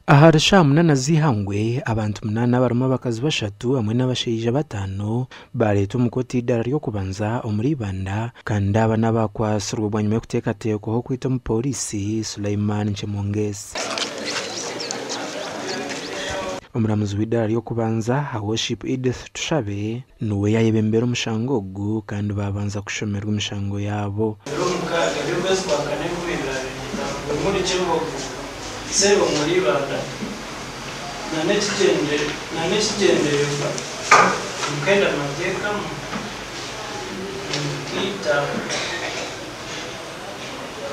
Ahari shaaha munaana z'eihangwe, abantu munaana abarimu abakazi bashatu hamwe n'abashaija bataano baareetwa omu kooti y'eidaara ry'okubanza omuri Ibanda kandi aba n'abakwatsirwe bwanyima y'okuteekateekwaho kwita omupooriisi Sulaiman Nchemongesi. Omuramuzi w'eidaara ry'okubanza, Her Worship Edith Tushabe niwe yaayebembera omushango ogu kandi baabanza kushomerwa emishango yaabo. Ebiro mukaaga by'okwezi kwa kana 2025, Bumuli Kyembogo, Seeba omuri Ibanda, na n'ekigyendererwa omukwenda amateekamu omukiita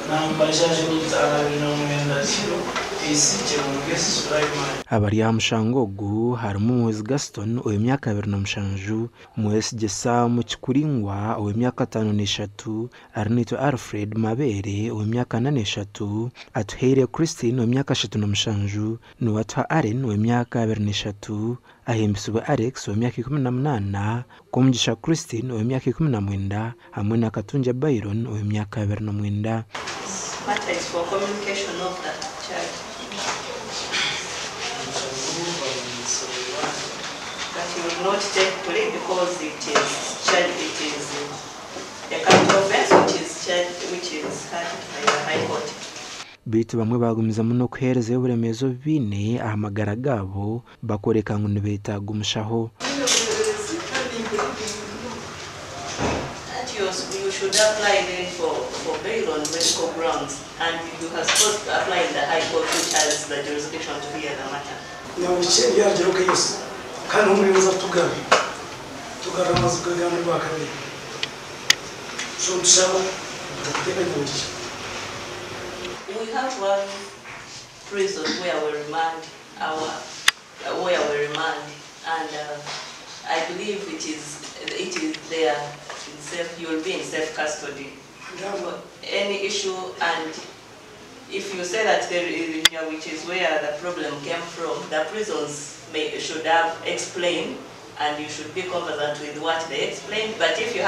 namba 75 20 AC Chemonges Sulaiman. Abari aha mushango ogu harimu Muhwezi Gaston ow'emyaka 27, Mwesigye Sam Kikuringwa ow'emyaka 53, Arinaitwe Alfred Mabeere ow'emyaka 43, Atuhaire Christine ow'emyaka 37, Niwatuha Allen ow'emyaka 23, Ahimbisibwe Alex ow'emyaka 18, Komugisha Christine ow'emyaka 19 hamwe na Katungye Byron ow'emyaka 29. Matter is for communication of the charge. That you will not take plea because it is charge, it is a capital offense which is charged, which is heard by the High Court. Beitu bamwe bagumizamu n'okuheerezayo oburemeezi obu baine aha magara gaabo bakoreka ngu nibeetaaga omushaho. That you should apply then for bail on medical grounds, and you are supposed to apply in the High Court, which has the jurisdiction to hear the matter. Nyabuke byageraho kayose kandi n'umuyobozi atugarura tugarura amazu kagana rwa kabiri so tusaba batateganya bugiye. We have one prison where we remand our where we remand, and I believe it is there in safe. You will be in safe custody. For any issue, and if you say that there is, which is where the problem came from, the prisons may should have explained, and you should be conversant with what they explained. But if you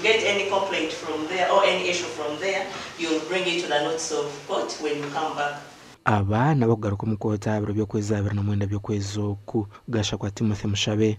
get any complaint from there or any issue from there, you'll bring it to the notice of court when you come back. Aba n'abakugaruka omu kooti aha biro by'okwezi 29 by'okwezi oku. Gashakwa Timothy Mushabe.